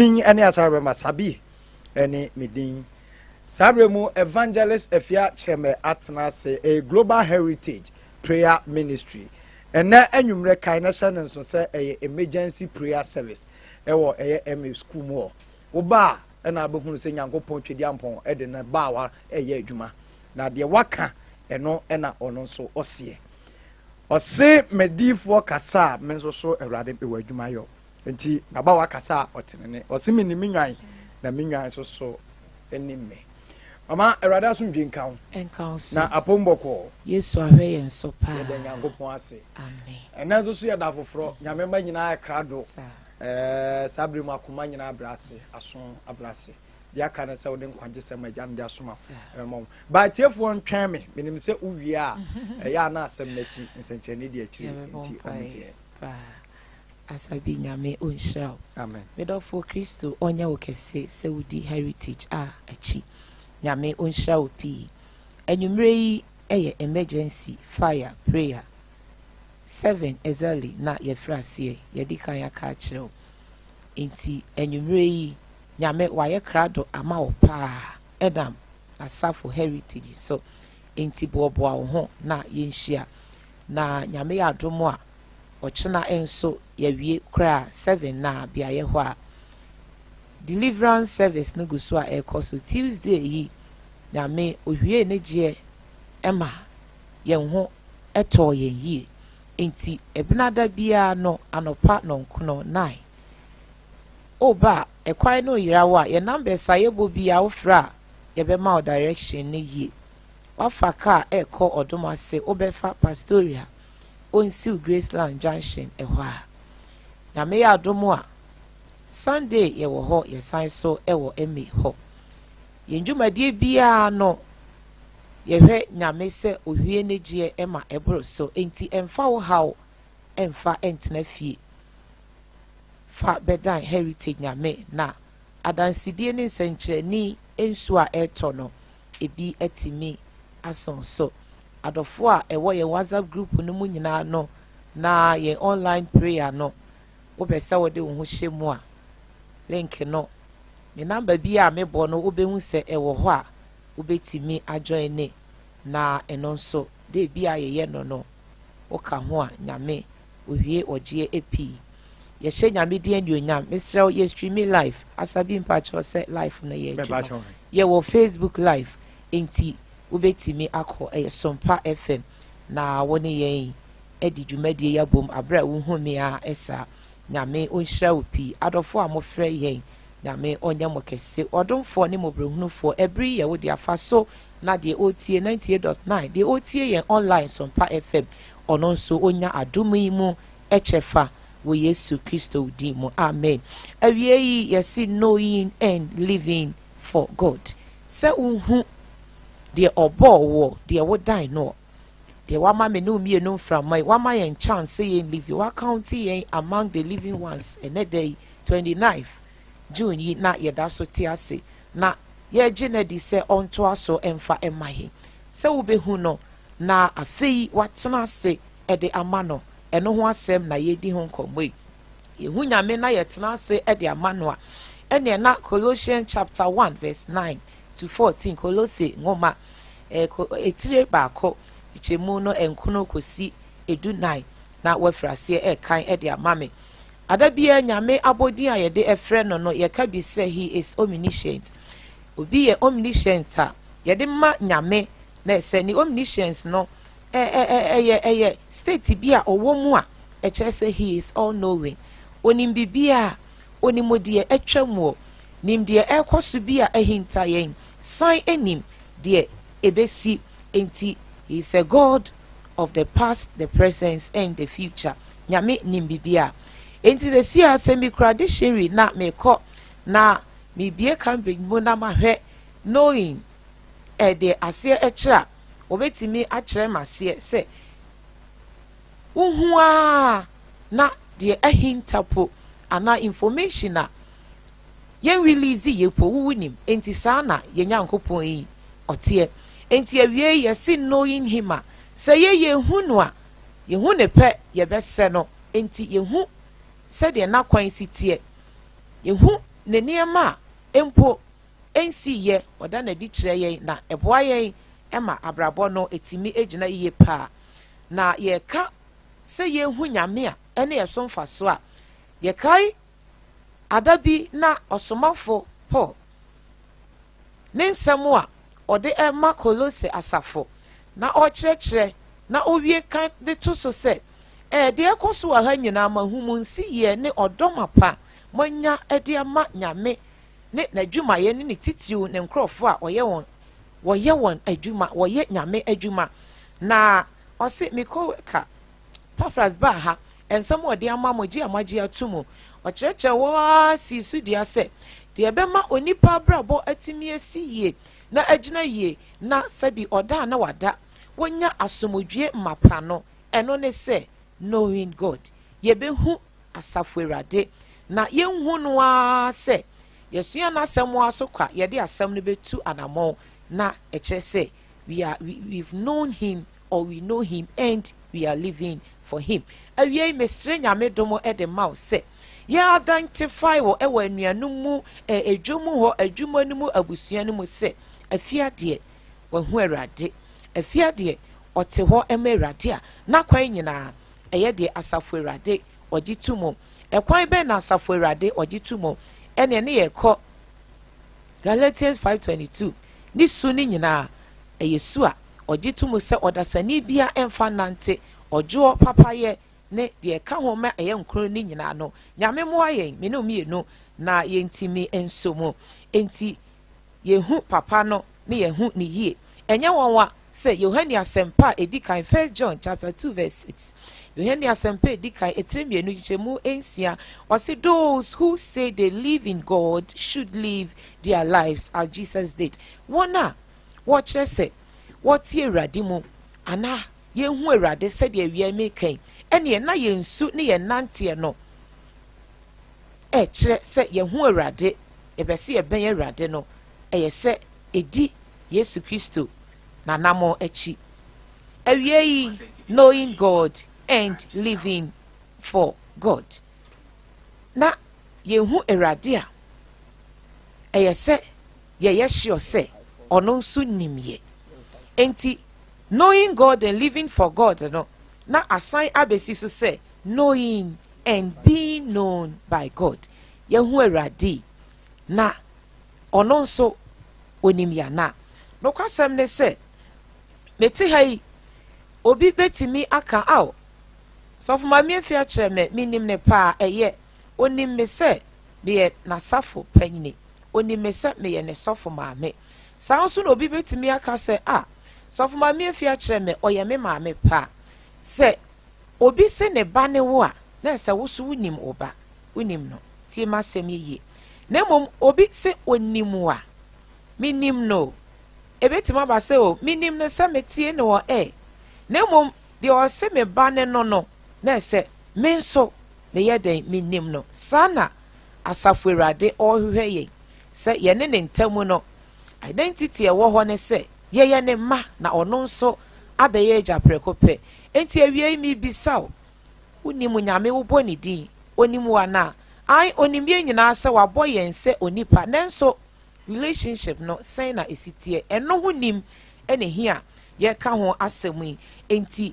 Din ne Asare Bɛma Sabi ne me din. Saa berɛ mu Evangelist Afia Kyerɛmɛ atena ase ɛyɛ Global Heritage Prayer Ministry. Ɛnɛ anwummerɛ kae na hyɛ no nso sɛ ɛyɛ emergency prayer service ɛwɔ ɛyɛ MA school mu hɔ. Woba a ɛna abɛhunu sɛ Nyankopɔn Twediampɔn ɛde ne baawa ɛyɛ adwuma. Na deɛ waka ɛno ɛna ɔno nso ɔseɛ. Ɔse madiifoɔ kasa a me nso so Awurade mewɔ adwuma yɔ. Nti n'abawa kasa a ɔtenene. Ɔse menim me nwan na me nwan nso so nim me. Mama Awurade asomdwe nka wo. Ɛnka wo so. Na apom bɔkɔɔ. Yesu ahwɛ yɛn so paa. Yɛda Nyankopɔn ase. Amen. Ɛnɛ nso so yɛda foforɔ. Nyame mma nyinaa krado. Saa. Ɛɛ saa bere mu akoma nyinaa abrɛ ase, aso abrɛ ase. Deɛ aka ne sɛ wode nkwagyesɛm agya no de asoma ɛmɔ wo. Ba atiefoɔ ntwɛn me. Menim sɛ wowie a ɛyɛ a na asɛm no akyi nsɛnkyerɛnne di akyiri nti ɔmo tie. Paa. Asabi Nyame onhyira wo. Amen. Me dɔfo Kristo ɔnyɛ wo kɛse sɛ wodi Heritage a akyi. Nyame onhyira wo pii. Anwumerɛ yi yɛ emergency fire prayer. 7 exactly na yɛfiri aseɛ, yɛadi kan aka akyerɛ wo. Enti anwumerɛ yi Nyame wayɛ krado ama wo paa ɛnam Asafo Heritage so. Enti boaboa wo ho na yɛnhyia. Na Nyame yɛ adom a ɔkyena nso yɛawie koraa 7 na beaeɛ hɔ a deliverance service no gu so a ɛrekɔ so. Tuesday yi Nyame ohwie ne gyeɛ ma yɛn ho tɔɔ yɛn yie. Enti ɛbenada biara no anɔpa nɔnkono 9 woba a ɛkwan no yera wo a yɛn numbers a yɛbɔ biara wofrɛ a yɛbɛma wo direction no yie. Wafa car ɛrekɔ ɔdom ase wobɛfa Pastoria Onsiw Graceland Junction ɛhɔ a. Nyame yɛ adom a, Sunday yɛwɔ hɔ, yɛsan so wɔ Emmy hɔ. Yɛn dwumadie biara no, yɛhwɛ Nyame sɛ ohwie ne gyeɛ ma ɛboro so, enti ɛmfa wo haw ɛmfa ɛntena fie. Fa bɛdan Heritage Nyame na adansedie ne nsɛnkyerɛnne nsuo a ɛretɔ no, ebi atumi asɔn so. Adɔfoɔ a ɛwɔ yɛn WhatsApp group no mu nyinaa no na yɛn online prayer no, wopɛ sɛ wode wo ho hyɛ mu a, link no, me number bi a mebɔ no wobɛhu sɛ ɛwɔ hɔ a wobɛtumi ajoin ne na ɛno nso de bi a yɛyɛ no no woka ho a Nyame ohwie ɔgyeɛ pii. Yɛhyɛ Nyame din anuonyam. Mesrɛ wo yɛ streaming live. Asabi mpakyɛw sɛ live no yɛ adwuma. Yɛwɔ Facebook live enti wobɛtumi akɔ ɛyɛ Sompa FM na wo ne yɛn adi dwumadie yi abom aberɛ a wohu me a ɛsaa. Nyame ɔnhyira wo pii. Adɔfoɔ a mofrɛ yɛn Nyame ɔnyɛ mo kɛse. Ɔdomfoɔ ne mmɔborɔhunufoɔ ɛbere yi yɛ wo dea fa so na deɛ ɔretie 98.9 deɛ ɔretie yɛn online Sompa FM ɔno nso ɔnya adom yi mu kyɛfa wɔ Yesu Kristo din mu. Amen. Awie yi yɛse knowing and living for God. Sɛ wohu deɛ ɔbɔɔ woɔ, deɛ wodan noɔ, deɛ wama me ne wo mmienu mframa yi, wama yɛn chance sɛ yɛn live, wakaunti yɛn among the living ones ɛnɛ da yi 29th June yi na yɛda so te ase na yɛregye no adi sɛ ɔntoa so mfa mma yɛn. Sɛ wobɛhu no na afei watena ase de ama no, ɛno ho asɛm na yɛredi ho nkɔmmɔ yi. Yɛhu Nyame na yɛtena ase de ama no a, ɛneɛ na Colossians chapter 1 verse 9 to 14, Kolose nwoma etire baako kyekyɛmu no nkono kɔsi 14 na wafiri aseɛ ɛrekan de ama me. Ada biara Nyame abɔdin a yɛde ɛfrɛ no no, yɛka bi sɛ he is omniscient. Obi yɛ omniscient a, yɛde ma Nyame na ɛsɛ ne omniscience no ɛyɛ ɛyɛ state bi a ɔwɔ mu a ɛkyerɛ sɛ he is all knowing. Onim biribiara, onim deɛ atwa mu, nim deɛ ɛrekɔ so bi a ahinta yɛn, san nim deɛ ɛbɛsi. Enti he is a God of the past, the present and the future. Nyame nim biribiara. Enti sɛsi a sɛ mikura dictionary na mekɔ na mebie Cambridge mu na mahwɛ knowing ɛdeɛ aseɛ ɛkyerɛ a, wɔbɛtumi akyerɛ me aseɛ sɛ wohu ara na deɛ ahinta po anaa information a yɛn release yɛ po wo nim. Enti saa na yɛn Nyankopɔn yi ɔteɛ. Enti awie yɛse knowing him a, sɛ yɛ yɛhu no a, yɛhu ne pɛ yɛbɛsɛ no. Enti yɛhu sɛdeɛ n'akwan si teɛ, yɛhu Ne nneɛma a mpo ɛnsiiɛ, ɔda n'adi kyerɛ yɛn na ɛboa yɛn ma abrabɔ no ɛtumi gyina yie paa. Na yɛka sɛ yɛhu Nyame a, ɛne ɛso mfaso a, yɛkae ada bi na ɔsomafo Paul ne nsɛm a ɔde ɛma Kolose asafo na ɔrekyerɛkyerɛ na owie ka de to so sɛ, ɛɛ deɛ ɛkɔ so wɔ ha nyinaa ma hu mu nsiyɛ ne ɔdɔ mapa moanya de ama Nyame ne n'adwumayɛ ne ne titiriw ne nkurɔfoɔ a ɔyɛ wɔn wɔyɛ wɔn adwuma, wɔyɛ Nyame adwuma. Na ɔse me co-worker Pafras baa ha, nsɛm a ɔde ama mo, gye a moagye ato mu. Ɔkyerɛkyerɛ hɔ ara sii so dua sɛ, deɛ ɛbɛma onipa abrabɔ atumi asi yie na agyina yie na sɛbi ɔda a na wada, wɔnya asomdwie mapa no, ɛno ne sɛ knowing God. Yɛbɛhu Asafo Awurade, na yɛnhu no ara sɛ yɛsua n'asɛm ara so kwa, yɛde asɛm no bɛtu anammɔn, na ɛkyerɛ sɛ we've known him or we know him and we are living for him. Awiei, mesrɛ Nyame dom de ma wo sɛ yɛ identify wɔ ɛwɔ anuanom mu, edwa mu hɔ, adwuma no mu, abusua no mu sɛ Afia deɛ wahu Awurade. Afia deɛ ɔte hɔ ma Awurade a n'akwan nyinaa ɛyɛ deɛ Asafo Awurade ɔgye to mu. Ɛkwan bɛn na Asafo Awurade ɔgye to mu? Ɛneɛ ne yɛkɔ Galatians 5:22 ne su no nyinaa ɛyɛ su a ɔgye to mu sɛ ɔdasani bia ɛmfa nnante ɔdwoɔ, papayɛ ne deɛ ɛka ho ma ɛyɛ nkron no nyinaa no. Nyame mmoa yɛn, me ne wo mmienu, na yɛntumi nso mu. Enti yɛhu papa no ne yɛhu ne yie. Ɛnyɛ nwanwa sɛ Yohane Asɛmpa a ɛdi kan, 1 John chapter 2 verse 6, Yohane Asɛmpa a ɛdi kan, etire 2 nkyekyɛmu 6, ɔse those who say they live in God should live their lives as Jesus did. Wɔn a wɔkyerɛ sɛ wɔte Awurade mu anaa yɛhu Awurade sɛdeɛ awia meka yi, ɛneɛ na yɛn su ne yɛn nanteɛ no ɛkyerɛ sɛ yɛhu Awurade, yɛpɛ sɛ yɛbɛn Awurade no, ɛyɛ sɛ ɛdi Yesu Kristo n'anammɔn akyi. Awie yi, knowing God and living for God. Na yɛhu Awurade a, ɛyɛ sɛ yɛyɛ sure sɛ ɔno nso nim yɛ. Enti knowing God and living for God no, na asan abɛsi so sɛ knowing and being known by God. Yɛhu Awurade na ɔno nso onim yɛn ana. Nokwasɛm ne sɛ, mete ha yi, obi bɛtumi aka, aw, Sɔfo Maame Efi akyerɛ me, menim ne paa, ɛyɛ, onim me sɛ meyɛ n'asafo panyini, onim me sɛ meyɛ ne sɔfo maame. Saa nso na obi bɛtumi aka sɛ, a, Sɔfo Maame Efi akyerɛ me, ɔyɛ me maame paa. Sɛ obi se ne ba ne wo a, na ɛsɛ wo so wonim wo ba, wonim no. Tie m'asɛm yi yie. Na mmom obi se onim wo a, menim no. Ebetumi aba sɛ o, menim no sɛ metie no wɔ ɛ. Na mmom deɛ ɔse me ba ne no no, na ɛsɛ me nso meyɛ dɛn menim no. Saa na Asafo Awurade ɔrehwehwɛ yɛn sɛ yɛne ne ntam no, identity a ɛwɔ hɔ ne sɛ yɛyɛ ne mma na ɔno nso abɛyɛ agya prɛko pɛ. Enti awiei mebisa wo, wonim Nyame, wobɔ ne din, onim wo anaa? Ae, onim yɛn nyinaa sɛ wabɔ yɛn sɛ onipa, nanso relationship no sɛn na ɛsi teɛ? Ɛno ho nim na ɛhia a yɛka ho asɛm yi. Enti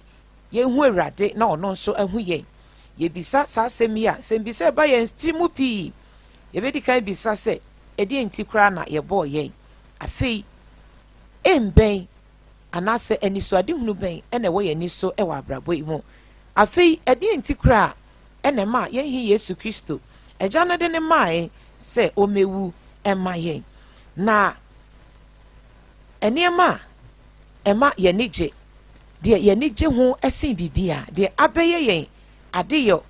yɛnhu Awurade na ɔno nso ahu yɛn. Yɛbisa saa asɛm yi a, nsɛmbisa ɛba yɛn tiri mu pii. Yɛbɛdi kan bisa sɛ, ɛdeɛn nti koraa na yɛbɔɔ yɛn? Afei, aim bɛn anaasɛ anisoadehunu bɛn na ɛwɔ yɛn ani so wɔ abrabɔ yi mu? Afei, ɛdeɛn nti koraa na ɛma yɛn He Yesu Kristo, Agya no de no mae sɛ ɔmmɛwu mma yɛn? Na nneɛma a ɛma yɛn ani gye, deɛ yɛn ani gye ho sen biribiara, deɛ abɛyɛ yɛn adeyɔ,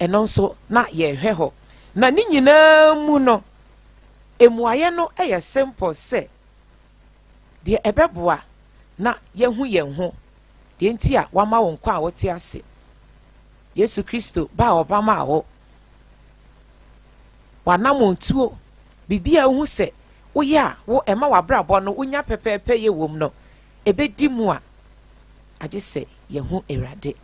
ɛno nso na yɛrehwɛ hɔ. Na ne nyinaa mu no, mmuaeɛ no yɛ simple sɛ, deɛ ɛbɛboa na yɛahu yɛn ho, deɛ nti a wama wo nkwa a wote ase. Yesu Kristo ba a ɔba maa wo, w'anammɔntuo, biribi a wohu sɛ woyɛ a wo ɛma w'abrabɔ no wonya pɛpɛɛpɛ yɛ wom no, ɛbɛdi mu a, agye sɛ yɛhu Awurade.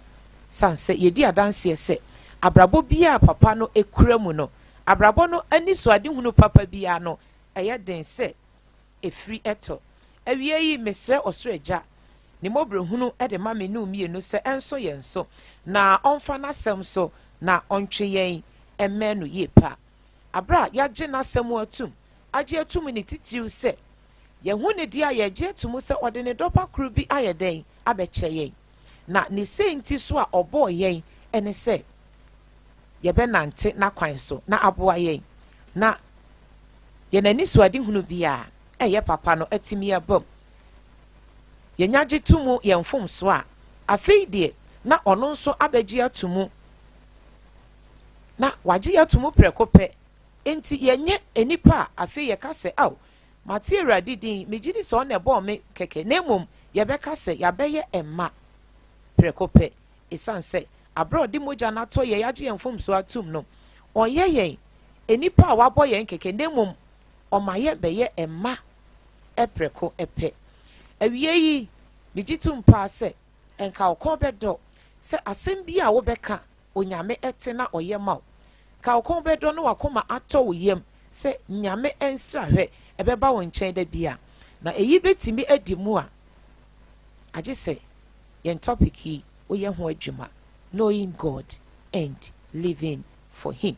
Sane sɛ yɛdi adanseɛ sɛ abrabɔ biara papa no kura mu no, Abrabɔ no anisoadehunu papa biara no, ɛyɛ den sɛ ɛfiri tɔ. Awiei yi, mesrɛ Ɔsoro Agya ne mmɔborɔhunu de ma me ne wo mmienu sɛ ɛnsɔ yɛn so na ɔmfa n'asɛm so na ɔntwe yɛn mmɛn no yie pa. Aberɛ a yɛagye n'asɛm atum, agye atum ne titiriw sɛ yɛahu ne deɛ a yɛgye atum sɛ ɔde ne dɔba koro bi ayɛ dɛn abɛkyɛ yɛn. Na ne sei nti so a ɔbɔɔ yɛn ne sɛ yɛbɛnante n'akwan so na aboa yɛn na yɛn anisoadehunu biara a ɛyɛ papa no atumi abam. Yɛnya gye to mu yɛn mfomsoɔ a, afei deɛ na ɔno nso abɛgye ato mu na wagye yɛn ato mu prɛko pɛ. Enti yɛnyɛ nnipa a afei yɛka sɛ, Ao, mate Awurade din, megye di sɛ ɔno na ɛbɔɔ me kɛkɛ, na mmom yɛbɛka sɛ yɛabɛyɛ mma prɛko pɛ. Esiane sɛ bere a ɔde mogya no atɔ yɛn agye yɛn mfomso atom no, ɔnyɛ yɛn nnipa a wabɔ yɛn kɛkɛ, na mmom ɔma yɛbɛyɛ mma prɛko pɛ. Awiei yi, migye tom paa sɛ nka wo kɔn bɛdɔ sɛ asɛm bi a wobɛka Onyame te na ɔyɛ ma wo. Nka wo kɔn bɛdɔ na w'akoma atɔ wo yam sɛ Nyame nsrahwɛ ɛbɛba wo nkyɛn da bi a. Na eyi betumi adi mu a, agye sɛ yɛn topic yi woyɛ ho adwuma, Knowing God and Living for Him.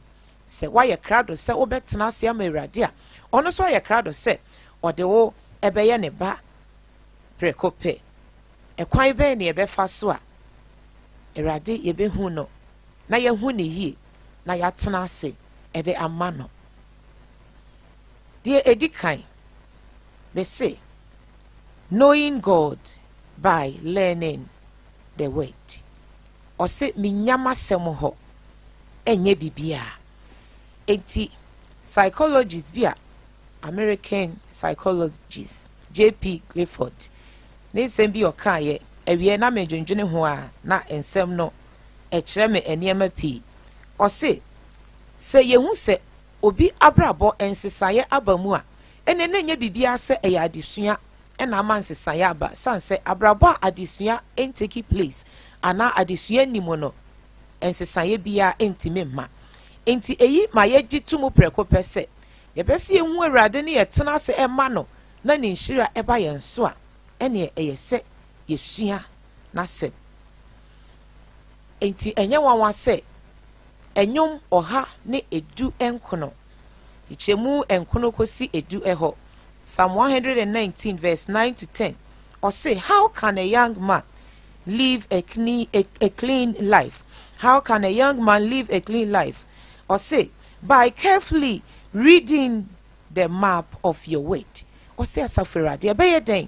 Sɛ woayɛ krado sɛ wobɛtena ase ama Awurade a, ɔno nso ayɛ krado sɛ ɔde wo bɛyɛ ne ba prɛko pɛ. Ɛkwan bɛn na yɛbɛfa so a Awurade yɛbɛhu no na yɛahu no yie na yɛatena ase de ama no? Deɛ ɛdi kan, mese knowing God by learning the word. Ɔse menya m'asɛm hɔ ɛnyɛ biribiara. Enti psychologist bi a American psychologist JP Clifford ne nsɛm bi ɔkaeɛ awiɛ na medwendwene ho a na nsɛm no ɛkyerɛ me nneɛma pii. Ɔse sɛ yɛhu sɛ obi abrabɔ nsesaeɛ aba mu a, ɛnna na ɛnyɛ biribiara sɛ ɛyɛ adesua ɛna ama nsesaeɛ aba, sane sɛ abrabɔ a adesua ntake place anaa adesua nni mu no, nsesaeɛ biara ntumi mma. Enti eyi ma yɛgye to mu prɛko pɛ sɛ yɛpɛ sɛ yɛhu Awurade ne yɛtena ase ɛma no na ne nhyira ɛba yɛn so a, ɛneɛ ɛyɛ sɛ yɛsua n'asɛm. Enti ɛnyɛ nwanwa sɛ Nnwom 119, kyekyɛmu 9 kɔsi 10 ɛhɔ, Psalm 119 verse 9 to 10, ɔse, How can a young man live a clean, a clean life? How can a young man live a clean life? Ɔse, by carefully reading the map of your word. Ɔse, asafo Awurade, ɛbɛyɛ dɛn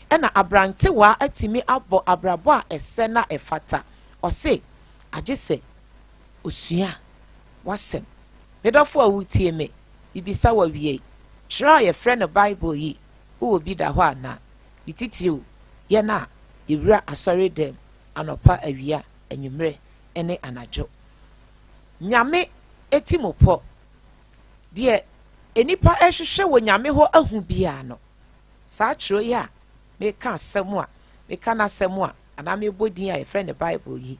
ɛna aberantewaa atumi abɔ abrabɔ a ɛsɛ na ɛfata? Ɔse, agye sɛ osua w'asɛm. Me dɔfo a woretie me, mibisa wo awiei, kyerɛw a yɛfrɛ no Bible yi, wowɔ bi da hɔ anaa? Ne titiriw, yɛn a yewura asɔredɛm anɔpa, awia, anwummere, ne anadwo. Nyame atirimpɔ, deɛ nnipa rehwehwɛ wɔ Nyame hɔ ahu biara no, saa kyerɛw yi a meka asɛm a, meka n'asɛm a, anaa mebɔ din a yɛfrɛ no Bible yi,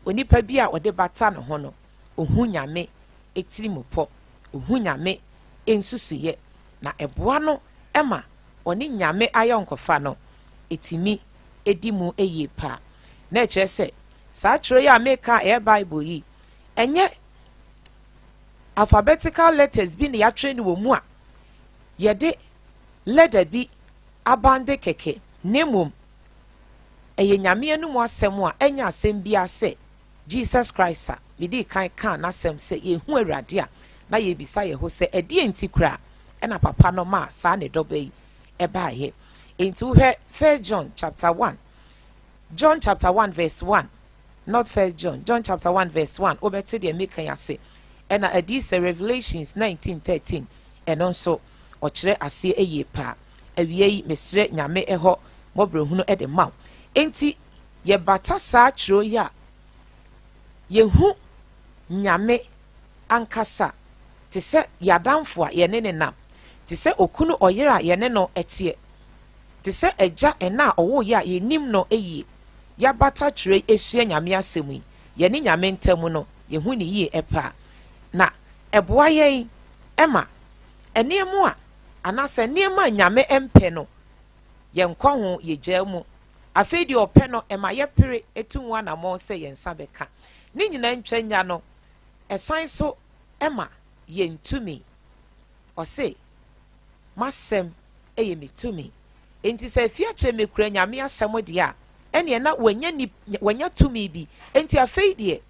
onipa bi a ɔde bata ne ho no, ohu Nyame tirimupɔ, ohu Nyame nsusuyɛ, na ɛboa no ma ɔne Nyame ayɔnkofa no tumi di mu yie paa. Na ɛkyerɛ sɛ, saa twerɛ yi a meka a ɛyɛ Bible yi, ɛnyɛ alphabetical letters bi na yɛatwerɛ no wɔ mu a yɛde lɛda bi abande kɛkɛ, na mmom ɛyɛ Nyame anomu asɛm a ɛnyɛ asɛm biara sɛ Jesus Christ a medii kan kaa n'asɛm sɛ yɛhu Awurade a na yɛrebisa yɛn ho sɛ ɛdeɛn nti koraa ɛna papa no maa saa ne dɔba yi ɛbaeɛ. Enti wohwɛ First John chapter 1, John chapter 1 verse 1, not First John, John chapter 1 verse 1, wobɛte deɛ meka yi ase. Ɛna adiyisɛ Revelations 19:13, ɛno nso ɔkyerɛ aseɛ yie paa. Awiei mesrɛ Nyame hɔ mmɔborɔhunu de ma wo. Enti yɛbata saa twerɛ yi a, yɛhu Nyame ankasa te sɛ yɛadamfo a yɛne ne nam, te sɛ okunu ɔyere a yɛne no teɛ, te sɛ agya ɛna a ɔwoo yɛ a yɛnim no yie. Yɛabata twerɛ yi asua Nyame asɛm yi, yɛne Nyame ntam no, yɛhu no yie paa. Na. Ɛboa yɛn ma nneɛma a anaasɛ nneɛma a Nyame mpɛ no, yɛnkɔ ho, yɛgyaa mu. Afei deɛ ɔpɛ no, ɛma yɛpere tu ho anammɔn sɛ yɛn nsa bɛka. Ne nyinaa ntwa nnya no, ɛsan nso ma yɛn tumi. Ɔse, M'asɛm yɛ me tumi. Enti sɛ afiakyɛ mekura Nyame asɛm deɛ a, ɛneɛ na wanya nip, wanya tumi bi. Enti afei deɛ,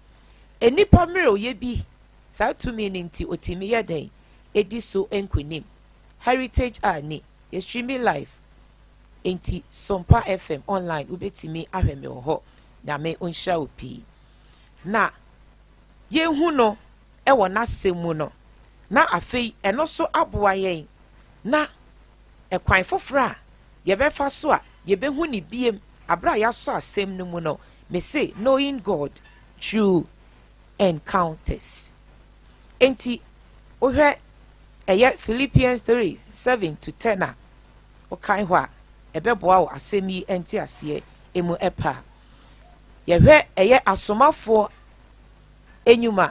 nnipa mmerɛwyɛ bi, saa tumi no nti, otumi yɛ dɛn? Edi so nkunim. Heritage a ni, yɛ streami live. Enti Sompa FM online, wobɛtumi ahwɛ me wɔ hɔ. Nyame onhyira wo pii. Na yɛhu no wɔ n'asɛm mu no, na afei ɛno nso aboa yɛn na ɛkwan foforɔ a yɛbɛfa so a yɛbɛhu ne biem aberɛ a yɛasɔ asɛm no mu no, mese knowing God through encounters. Enti wohwɛ ɛyɛ Philippians 3 7 to 10 a, wokan hɔ a, ɛbɛboa wo asɛm yi nteaseɛ emu ɛpa. Yɛhwɛ ɛyɛ asomafoɔ Nnwuma,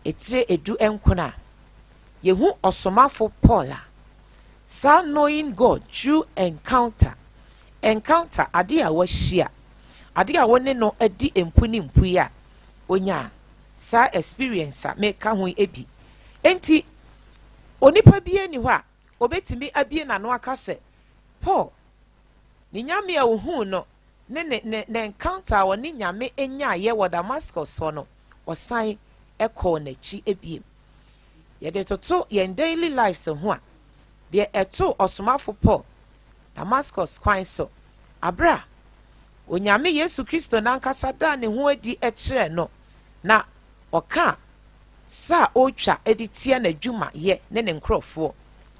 etire 19 a, yehu ɔsomafo Paul a, saa Knowing God Through Encounter, encounter, ade a wahyia, ade a wo ne no adi mpu ne mpui a, onyaa saa experience a meka ho yi bi. Enti, onipa biara nni hɔ a obetumi abue n'ano aka sɛ, Paul, ne Nyame a ohuu no ne ne ne ne encounter a ɔne Nyame nyaeɛ wɔ Damascus hɔ no, ɔsan kɔɔ n'akyi ebiem. Yɛde toto yɛn daily lives ho a, deɛ ɛtoo ɔsomafo Paul Damascus kwan so, aberɛ a Onyame Yesu Kristo n'ankasa daa ne ho adi kyerɛɛ no na ɔkaa sa a ɔretwa de tia n'adwumayɛ ne ne nkorɔfoɔ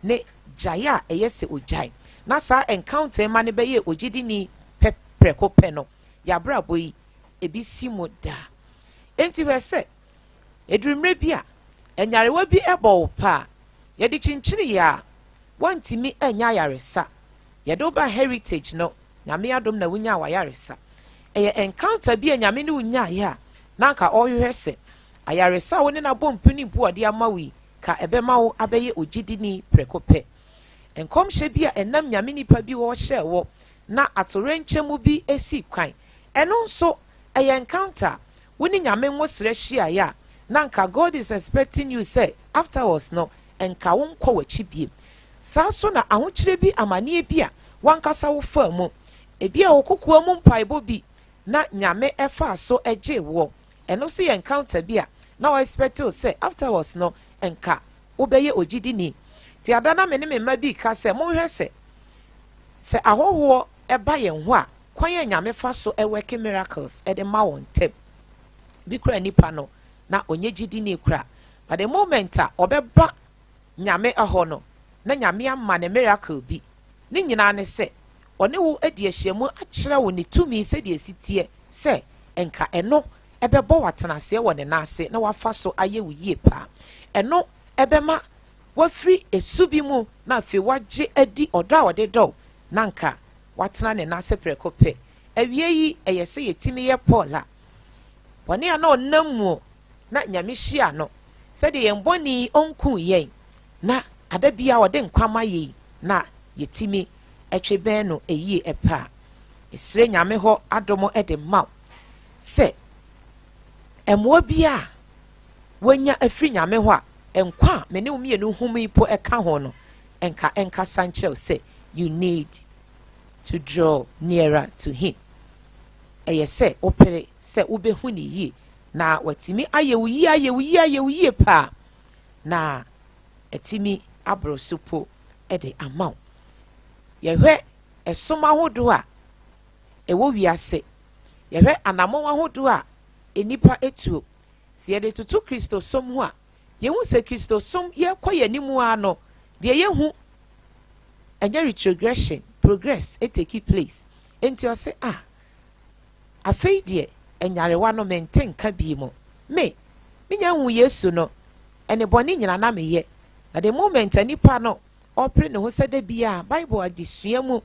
ne gyae a ɛyɛ sɛ ɔgyae na saa encounter yi ma no bɛyɛɛ ogyidini pɛ prɛko pɛ no, y'abrabɔ yi, ebi si mu daa. Enti hwɛ sɛ, ɛduru mmerɛ bi a, nyarewa bi bɔ wo paa, yɛde kyinkyini yɛ a, woantumi annya ayaresa. Yɛde wo ba Heritage no, Nyame adom na wonyaa w'ayaresa. Ɛyɛ encounter bi a Nyame ne wo nyaeɛ a, na anka ɔrehwehwɛ sɛ, ayaresa a wo ne no abɔ mpini mpo a ɔde ama wo yi, ka ɛbɛma wo abɛyɛ ogyidini prɛko pɛ. Nkɔmhyɛ bi a ɛnam Nyame nipa bi hɔ hyɛɛ wɔ na atoyerɛnkyɛm bi sii kwan. Ɛno nso, ɛyɛ encounter a wo ne Nyame nwosrɛ hyiaeɛ a na anka God is expecting you sɛ afterwards no nka wo nkɔ w'akyi biem. Saa nso na ahokyerɛ bi amaneɛ bi a w'ankasa wo faa mu, ebia wo kokoa mu mpaebɔ bi na Nyame faa so gyee woɔ, Ɛno nso yɛ encounter bi a na ɔ expect wo sɛ afterwards no nka wobɛyɛ ogyidini. Nti ada na me ne me mma bi reka sɛ monhwɛ sɛ sɛ ahɔhoɔ ba yɛn hɔ a kwan a Nyame fa so work miracles de ma wɔn ntɛm. Bi koraa nipa no na ɔnyɛ gyidini koraa but the moment a ɔbɛba Nyame hɔ no na Nyame ama no miracle bi. Ne nyinaa ne sɛ ɔne wo adi ahyiamu akyerɛ wo ne tumi sɛdeɛ ɛsi teɛ sɛ nka ɛno bɛbɔ wo atenaseɛ wɔ ne nan ase na wafa so ayɛ wo yie paa. Ɛno bɛma woafiri su bi mu na afei woagye adi ɔdɔ a ɔde dɔ wo na nka woatena ne nan ase prɛko pɛ. Awiei yi, ɛyɛ sɛ yɛtumi yɛ Paul a bɔne a na ɔnam mu na Nyame hyia no, sɛdeɛ yɛn bɔne yi ɔnkuu yɛn na ada biara ɔde nkwa ma yɛn na yɛtumi twe bɛn no yie paa. Mesrɛ Nyame hɔ adom de ma wo sɛ mmoa biara a woanya afiri Nyame hɔ a nkwa a me ne wo mmienu hom yi po ka ho no nka ɛnkasa nkyerɛ wo sɛ you need to draw nearer to him. Ɛyɛ sɛ wopere sɛ wobɛhu no yie na watumi ayɛ wo yie ayɛ wo yie ayɛ wo yie paa na atumi aboro so po de ama wo. Yɛhwɛ ɛsom ahodoɔ a ɛwɔ wiase, yɛhwɛ anammɔn ahodoɔ a nnipa tuo. Sɛ yɛde toto Kristosom ho a, yɛhu sɛ Kristosom yɛrekɔ yɛn anim ara no, deɛ yɛhu ɛnyɛ retrogression, progress take place. Enti ɔse, ah, afei deɛ nyarewa no mente nka bi mu. Me, menya hu Yesu no, ɛne bɔne nyina na meyɛ. Na the moment a nipa no ɔrepere ne ho sɛ da biara Bible adesua mu,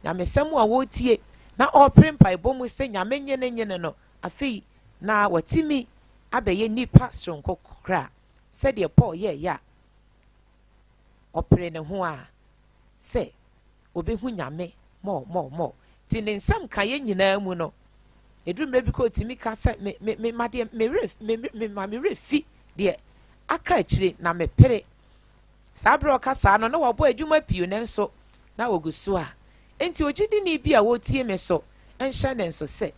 nyamesɛm a ɔretie, na ɔrepere mpaebɔ mu sɛ Nyame nye no nye no no, afei na watumi abɛyɛ nipa soronko koraa. Sɛdeɛ Paul yɛeɛ a ɔperee ne ho ara sɛ ɔbɛhu Nyame more more more. Nti ne nsɛm kaeɛ nyinaa mu no, ɛduru mmerɛ bi koraa ɔtumi ka sɛ, me, me, me ma deɛ me werɛ, me, me ma me werɛ fi deɛ aka akyire na mepere. Saa berɛ a ɔka saa no, na wabɔ adwuma pii nanso na ɔgu so a. Enti ogyidini bi a ɔretie me so nhyɛ ne nso sɛ,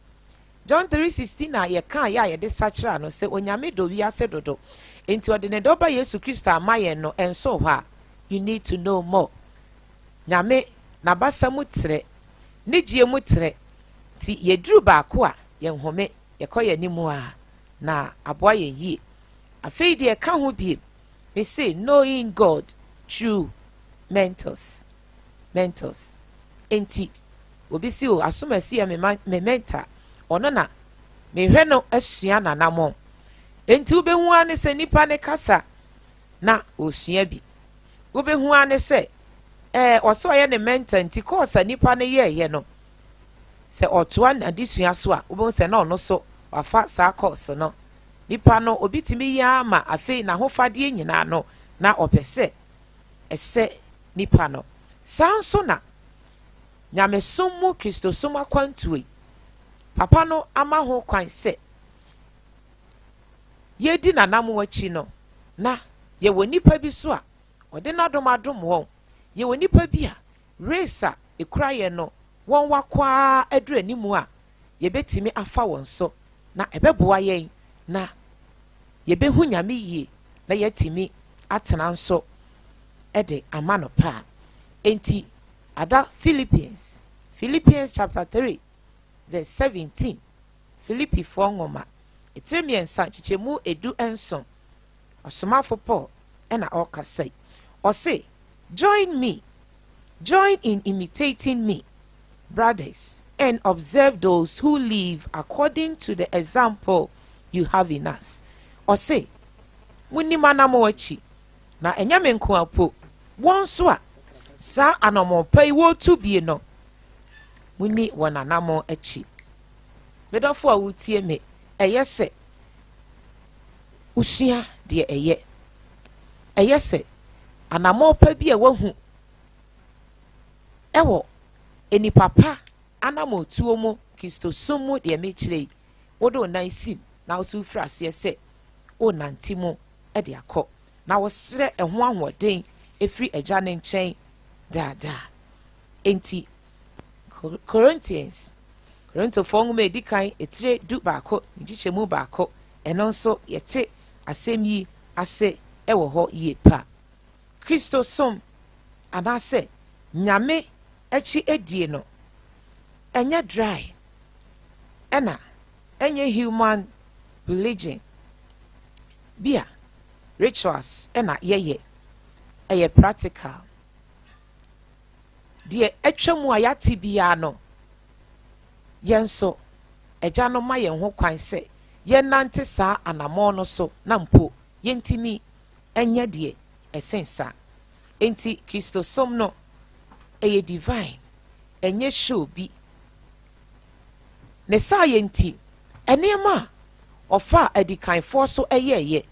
John 3:16 a yɛkaeɛ a yɛde sakyera no sɛ Onyame dɔ wiase dodo enti ɔde ne dɔ ba Yesu Kristo ama yɛn no ɛnsoo hɔ a, you need to know more. Nyame n'abasa mu trɛ, ne gyeɛ mu trɛ, nti yɛduru baako a yɛnhome, yɛkɔ yɛn anim a na aboa yɛn yie. Afei deɛ ɛka ho biem, mese knowing God through mentors. Mentors. Enti obi se o asomasi yɛ me ma me mentor, ɔno na mehwɛ no asua n'anamɔn. Enti wobɛhu ara ne sɛ nipa ne kasa na ɔresua bi. Wobɛhu ara ne sɛ ɛɛ ɔsɛ ɔyɛ ne mentor nti course a nipa no yɛɛyɛ no sɛ ɔtoa n'adesua so a wobɛhu sɛ na ɔno so wafa saa course no. Nipa no obi tumi yɛ ara ma afei n'ahofadeɛ nyinaa no na ɔpɛ sɛ ɛsɛ nipa no. Saa nso na nyamesom mu Kristosom akwantuo yi, papa no ama ho kwan sɛ yɛdi n'anamon akyi no, na yɛwɔ nipa bi so a ɔde n'adom adom wɔn. Yɛwɔ nipa bi a race a ɛkura yɛn no, wɔn wakɔ ara aduru anim a yɛbɛtumi afa wɔn so, na ɛbɛboa yɛn na yɛbɛhu Nyame yie na yɛatumi atena nso de ama no paa. Enti ada Philippians, Philippians chapter 3 verse 17, Filipifoɔ nwoma, etire mmiɛnsa nkyekyɛmu 17, ɔsomafo Paul ɛna ɔrekasa yi. Ɔse, join me, join in imitating me, brothers, and observe those who live according to the example you have in us. Ɔse, munni m'anammɔn akyi, na ɛnyɛ me nko ara po, wɔn nso a saa anammɔn pa yi wɔretu bie no, munni wɔn anammɔn akyi. Me dɔfo a wotie me, ɛyɛ sɛ wosua deɛ ɛyɛ. Ɛyɛ sɛ anammɔn pa bi a wahu ɛwɔ nnipa pa anammɔntuo mu, Kristosom mu deɛ mekyerɛ yi, wode wo nan sim na wo nso wofiri aseɛ sɛ wonante mu de akɔ, na wosrɛ ɛho ahoɔden ɛfiri Agya no nkyɛn daadaa. Enti, Corinthians, Korintofoɔ nwoma a ɛdi kan etire 11 nkyekyɛmu 1, ɛno nso yɛte asɛm yi ase wɔ hɔ yie pa. Kristosom anaasɛ Nyame akyi adie no, ɛnyɛ dry, ɛna ɛnyɛ human religion bi a rituals ɛna yɛyɛ, ɛyɛ practical. Deɛ atwa mu a yɛate biara no, yɛn nso Agya no ma yɛn ho kwan sɛ yɛnnante saa anammɔn no so na mpo yɛntumi nyɛ deɛ ɛsen saa. Enti Kristosom no, ɛyɛ divine, ɛnyɛ show bi. Ne saayɛ nti, nneɛma a ɔfaa adikanfoɔ so yɛeɛ,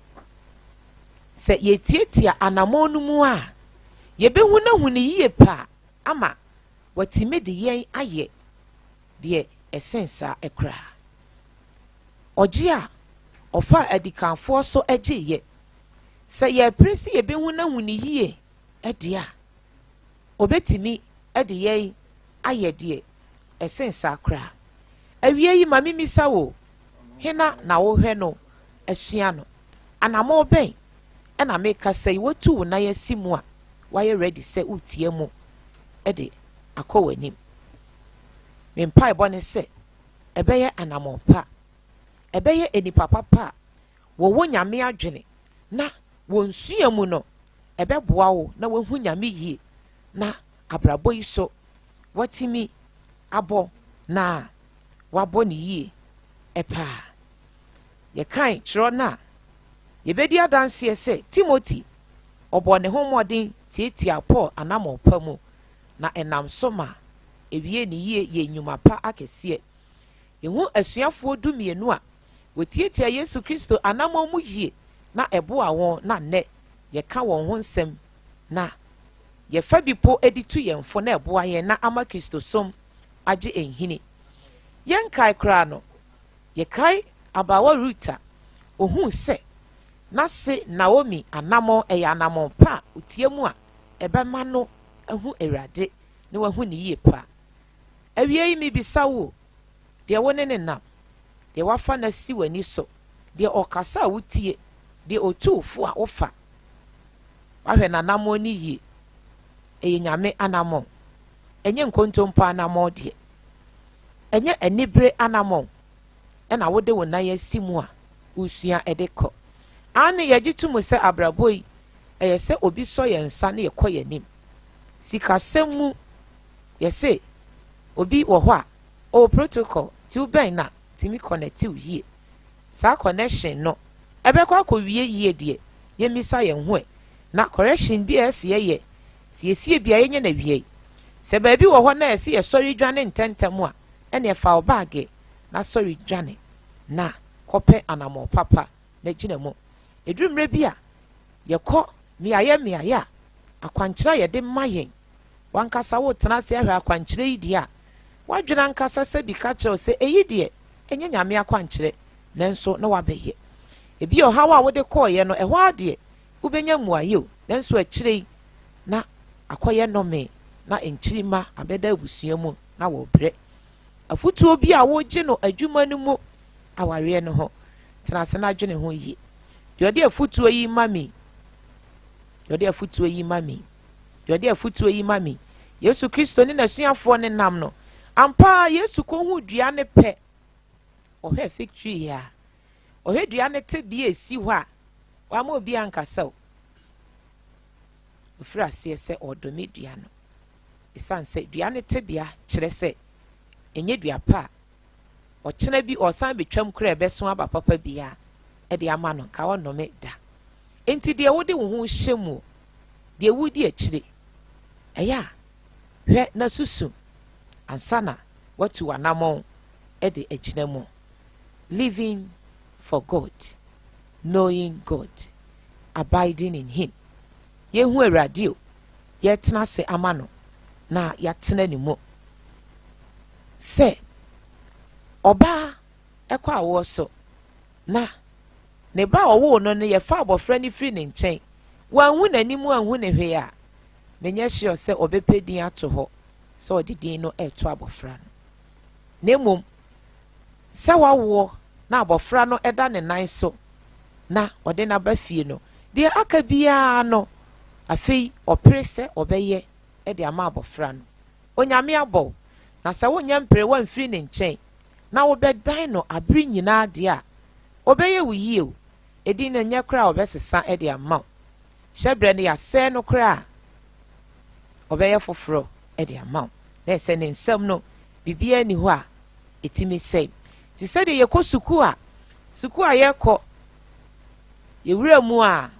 sɛ yɛtiatia anammɔn no mu a, yɛbɛhu no ahu no yie paa ama watumi de yɛn ayɛ deɛ ɛsen saa koraa. Ɔgye a ɔfaa adikanfoɔ so gyeeɛ, sɛ yɛrepere sɛ yɛbɛhu no ahu no yie deɛ a, ɔbɛtumi de yɛn ayɛ deɛ ɛsen saa koraa. Awie yi, ma memmisa wo, hena na wohwɛ no asua no? Anammɔn bɛn ɛna mekasa yi woatu wo nan asi mu a woayɛ ready sɛ woretia mu de akɔ w'anim? Me mpaebɔ ne sɛ ɛbɛyɛ anammɔn pa, ɛbɛyɛ nnipa papa a wɔwɔ Nyame adwene na wɔn sua mu no ɛbɛboa wo na woahu Nyame yie na abrabɔ yi so watumi abɔ na wabɔ ne yie paa. Yɛkan twerɛ no a, yɛbɛdi adanseɛ sɛ Timothy ɔbɔɔ ne ho mmɔden tiatiaa Paul anammɔn pa mu, na ɛnam so ma ewiee ne yie yɛ nnwuma pa akɛseɛ. Yɛhu asuafoɔ 12 a wɔtiatia Yesu Kristo anammɔn mu yie. na ɛboa wɔn na nnɛ yɛka wɔn ho nsɛm na yɛfa bi po de tu yɛn fo na ɛboa yɛn na ama Kristosom agye nhini. Yɛnkae koraa no, yɛkae abaawa Rut a ohuu sɛ n'ase Naomi anammɔn yɛ anammɔn pa a otia mu a ɛbɛma no ahu Awurade na wahu no yie paa. Awiei mebisa wo o, deɛ wo ne no nam, deɛ woafa no asi w'ani so, deɛ ɔkasa a wotie, deɛ ɔtu wo fo a wofa, woahwɛ n'anammɔn no yie? Ɛyɛ Nyame anammɔn, ɛnyɛ nkontompo anammɔn deɛ. Ɛnyɛ anibere anammɔn na wode wo nan asi mu a woresua de kɔ. Aane, yɛgye to mu sɛ abrabɔ yi, ɛyɛ sɛ obi sɔ yɛn nsa na yɛkɔ yɛn anim. Sikasɛm mu, yɛse obi wɔ hɔ a, ɔwɔ protocol, nti wobɛn no a, tumi connect wo yie. Saa connection no, ɛbɛkɔ akɔwie yie deɛ, yɛmmisa yɛn ho ɛ. Na correction bi a ɛsɛ yɛyɛ, siesie bi a yɛnyɛ no awiei. Sɛ baabi wɔ hɔ na ɛsɛ yɛsɔre dwane ntɛmntɛm a, ɛneɛ fa wo baage na sɔre dwane na kɔpɛ anammɔn papa na gyina mu. Ɛduru mmerɛ bi a, yɛkɔ mmeaeɛ mmeaeɛ a, akwankyerɛ a yɛde ma yɛn, w'ankasa wotena ase ahwɛ akwankyerɛ yi deɛ a, w'adwene ankasa sɛ bi ka kyerɛ wo sɛ ɛyi deɛ, ɛnyɛ Nyame akwankyerɛ, nanso na wabɛyɛ. Ebia ɔhaw a wode kɔeɛ no, ɛhɔ ara deɛ, wobɛnya mmuaeɛ o, nanso akyire yi na akɔyɛ nnome na nkyirimma abɛda abusua mu na wɔrebrɛ. Afotuo bi a wogye no adwuma no mu awareɛ no ho, tena ase na dwene ho yie. Deɛ ɔde afotuo yi ma mi, deɛ ɔde afotuo yi ma mi, deɛ ɔde afotuo yi ma mi. Yesu Kristo ne n'asuafoɔ no nam no, ampa ara Yesu kɔhuu dua no pɛ, ɔhwɛ fig tree a, ɔhwɛ dua no tebea a ɛsi hɔ a, wamma obi ankasa o. Ɔfiri aseɛ sɛ ɔredome dua no. Ɛsiane sɛ dua no tebea kyerɛ sɛ ɛnyɛ dua pa a, ɔkyena bi ɔresan bɛtwam koraa ɛbɛso aba papa biara de ama no, nka ɔnnome da. Enti deɛ wode wo ho rehyɛ mu, deɛ woredi akyire, ɛyɛ a hwɛ na susu ansa na woatu w'anammɔn de agyina mu. Living for God, knowing God, abiding in Him. Yɛhu Awurade o, yɛtena ase ama no na yɛatena ne mu. Sɛ ɔbaa ɛkɔ awoɔ so na ne ba a ɔwoo no no yɛfa abɔfra no firi ne nkyɛn, wanhu n'anim anhu ne hwee a, menyɛ sure sɛ ɔbɛpɛ din ato hɔ sɛ ɔde din no ɛreto abɔfra no. Na mmom sɛ wawoɔ na abɔfra no da ne nan so na ɔde no aba fie no, deɛ aka biara no, afei ɔpere sɛ ɔbɛyɛ de ama abɔfra no. Onyame abɔ wo, na sɛ wonyɛ mpere woamfiri ne nkyɛn na wobɛdan no abere nyinaa deɛ a, ɔbɛyɛ wo yie o. Edin no nyɛ koraa a ɔbɛsesa de ama wo. Hyɛbrɛ no yɛasɛe no koraa a, ɔbɛyɛ foforɔ de ama wo. Na ɛsɛ ne nsam no, biribiara nni hɔ a ɛtumi sɛe. Nti sɛdeɛ yɛkɔ sukuu a, sukuu a yɛkɔ, yɛwura mu a,